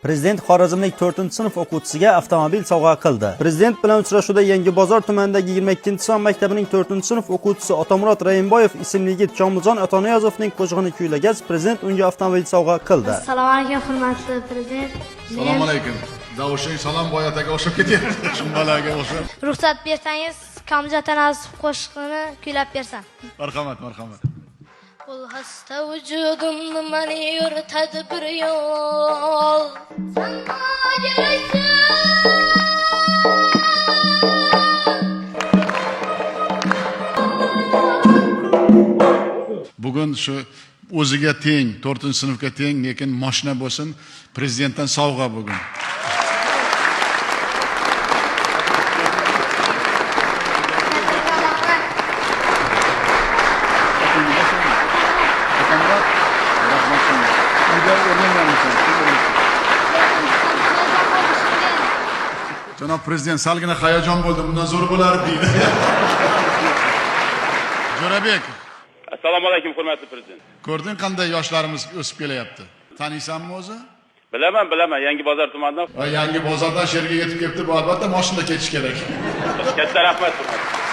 Prezident xorazmlik 4-sinf o'quvchisiga avtomobil sovg'a qildi. Prezident bilan uchrashuvda Yangibozor tumanidagi 22-son maktabining 4-sinf o'quvchisi Otamurod Raimboyev ismli yigit Komiljon Ataniyozovning qo'shig'ini kuylagach, prezident unga avtomobil sovg'a qildi. Assalomu alaykum, hurmatli prezident. Assalomu alaykum. Davushing Salom boyataga o'xshab ketyapti. Shu bolaga o'xshab. Ruxsat bersangiz, Komiljon Ataniyozov qo'shig'ini kuylab bersam. Marhamat, marhamat. Bu xasta vujudimni mani yuritadi bir yo'l. Sen keraksan. Bugun shu o'ziga teng, 4-sinfga teng, lekin moshina bo'lsin, prezidentdan sovg'a bugun. Janob prezident, salgina hayajon bo'ldi, bundan zo'r bo'lardi deydi. Jo'rabek, Assalomu alaykum, hurmatli prezident. Ko'rding qanday yoshlarimiz o'sib kelyapti. Taniysanmi o'zi? Bilaman, bilaman, Yangibozor tumanidan. Va Yangi bozordan shu yerga yetib kelibdi, bu albatta mashinada ketish kerak. Katta rahmat, hurmatli.